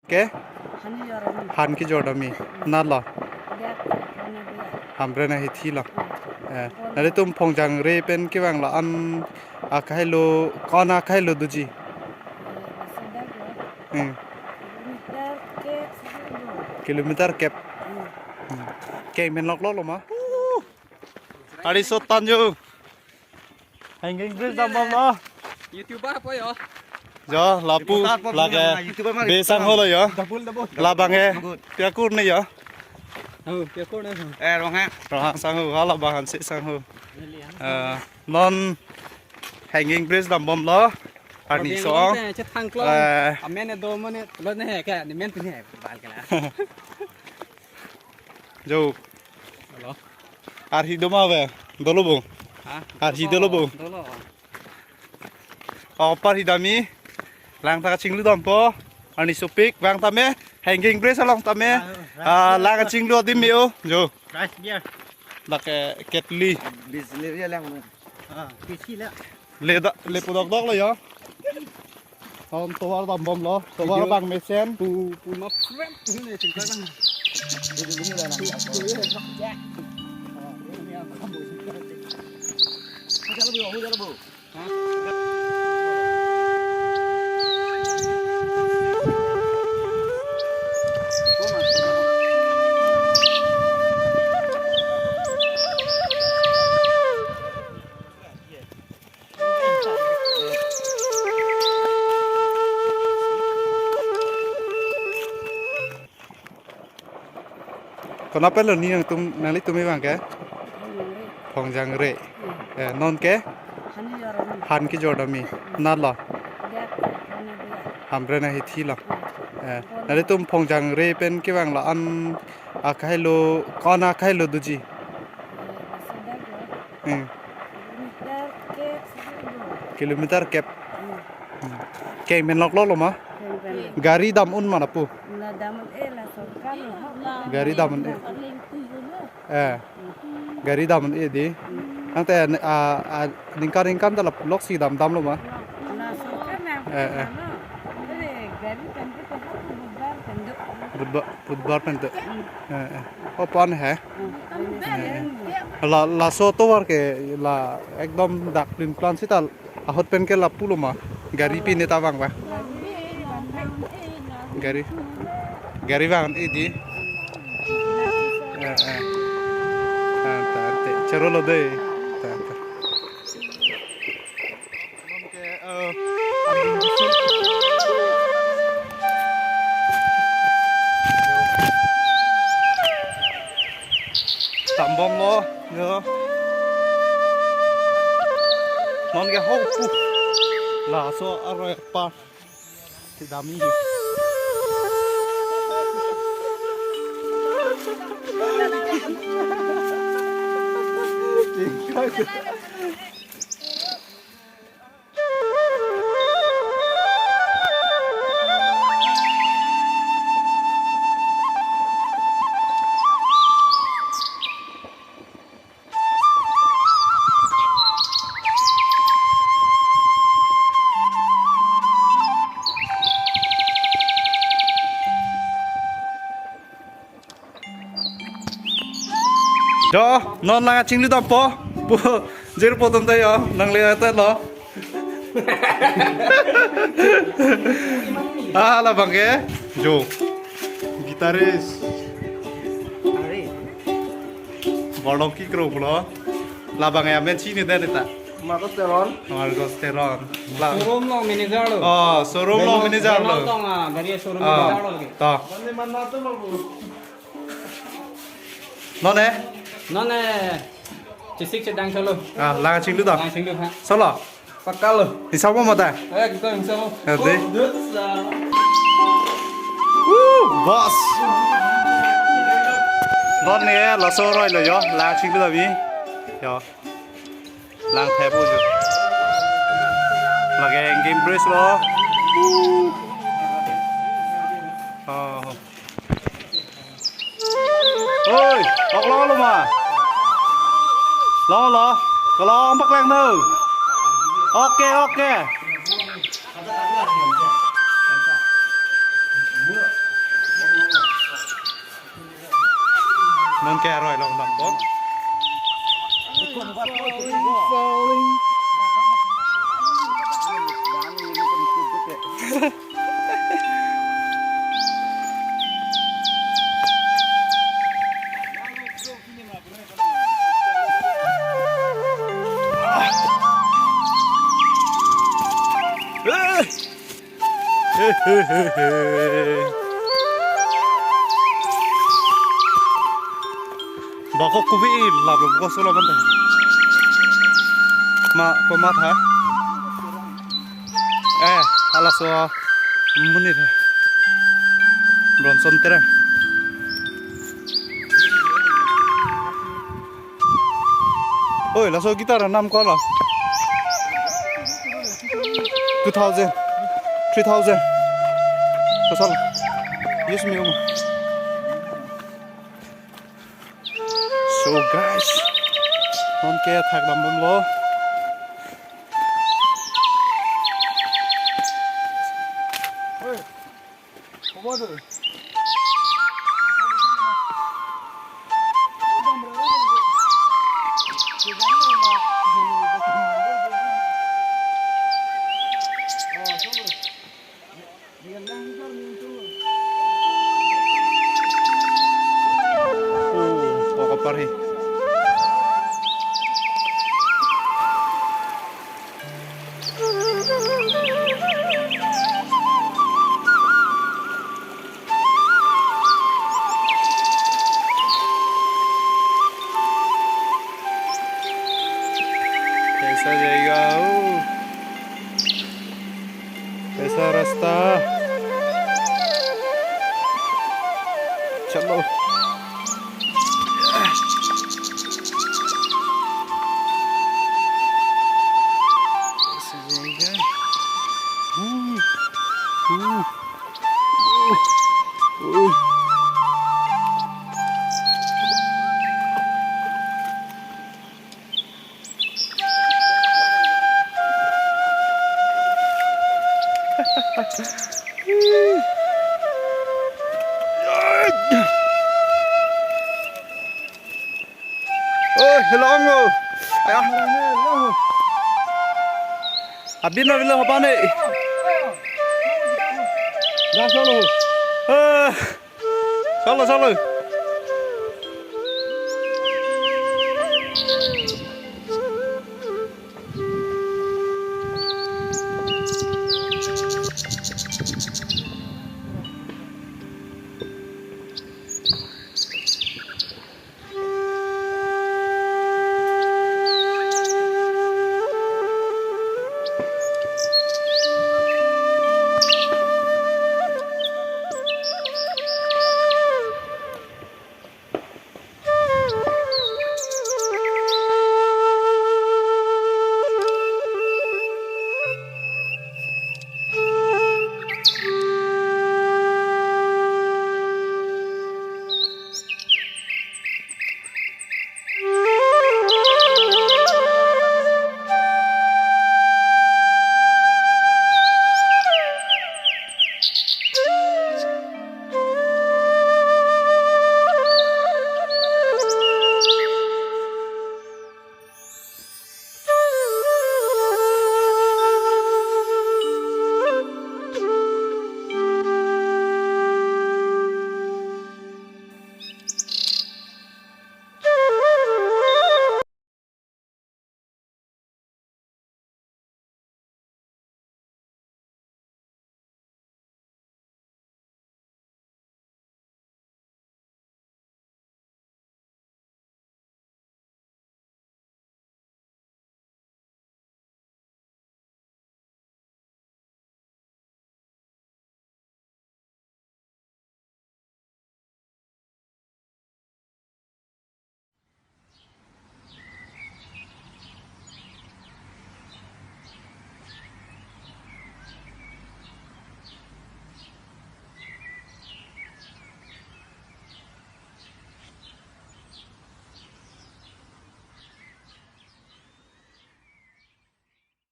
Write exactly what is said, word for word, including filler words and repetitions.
Ke? Hani Jorami. Han kejor dam-i. Nat lo? Dia, Hamren ahithi lo. Hmm. Eh, nanglitum Phongjangre pen kevang lo an akahelo, ko-an akahelo doji? Eh, masih dak lo. Hmm. Kilometer kep sih lo. Kilometer kep. Hmm. Hmm. Keng pen lok lo lo ma. Ari sotan jo. Hanging bridge dambom lo. YouTuber po jo. Jo, lapu, reporter po lake, YouTuber mari. Be sangho lo jo. Double, double. Labang ke. Good. Pyakur ne jo. Oh, pyakur ne. Eh, Ronghang. Ronghang sangho, ha labang Hanse sangho. Eh, non hanging bridge dambom lo. Arni so-ong. Chethan klong. Eh. Amen do mo ne, lo ne ke, ne men pine, bal ke la. Jo. Hello. Arhi do ma ave? Dolo bo. Ha? Arhi dolo bo. Dolo. O, parhi dam-i. Lang ta kachinglu dampo. Arni sopik vang tame. Hanging bridge along tame. Ah, ah, lang kachinglu adim me-o. Jo. Rice beer. Lake ketli. Bisleri lang. Ah, kesi la. Le da, le pudok dok lo jo. Ton tovar dambom lo, tovar bang mesen. Pu, pu nok frame, pu ne chingkar bang. Konat pen lo ne nangtum, nanglitum kevang ke? Phongjangre. Eh, non ke? Han kejor dam-i. Nat lo? Hamren ahithi lo. Eh, nanglitum Phongjangre pen kevang lo an akahelo, ko-an akahelo doji? Hmm. Kilometer kep sih lo. Kilometer kep. Hmm. Hmm. Keng pen lok lo lo ma? Keng pen. Gari dam un ma lapu? La dam un-e, la sorkar lo. Gari dam un-e. Eh. Gari dam un-e dei. Hmm. Tangte, ah, ah, ningkan ningkan ta la lok si dam dam lo ma? La sorkar na. Eh, eh. Ano? Are, gari pen ke Budbar pen do. Budbar, Budbar pen do. Hmm. Eh, eh. O pan he. Hmm. Eh, eh. La, laso tovar ke la ekdom dak plin plan seta ahut pen ke lapu lo ma. Gari pine ta vang ba. Gari. Gari vang-e dei. Eh, eh. Anta, ante. Choro lo dei. Ta, ta. Dambom lo, jo. Non ke ho pu. Laso aroi pa. Kedam-i. Jo, non lang kachinglu dampo. Pu, jirpo atum ta jo, nangle ta lo. Ah, labang ke. Jo. Guitarist. Ari. Borlong kekro pulo. Labang amen chini den ta. Marcos Teron. Marcos Teron. La. Showroom along manager lo. Oh, showroom along manager lo. Belong tong, ah, gari showroom manager lo ke. To. Non ne? Non ne. Chisik chedang solo. Ah, lang kachinglu ta. Lang kachinglu ha. Solo. Pakka lo. Insya Allah mata. Ekdom insya Allah. Ya, dei. Oh, good, sir. Woo, boss. Non ne laso aroi lo jo, lang kachinglu ta bi. Jo. Lang thep-o jo. Lake hanging bridge lo. Oh. Oi, ok lo lo ma. Lo lo. Kalau ampak lang no. Oke, oke. Non ke aroi long dam po. Bako kubi lap lo bako solo bante. Ma, ko mat ha? Eh, halaso amonit he. Bronson Terang. Oi, laso guitar anam ko lo? Two thousand, three thousand. Kosol? Use me um. So guys, non ke thak dam bomlo. Oh, wak apar he. कैसा जाएगा ओ? कैसा रास्ता? चलो। कैसा जाएगा? हम्म, हम्म। Oh, hello, Ongo. Aya. Abin na bilo hapane. Dah solo. Eh, solo, solo.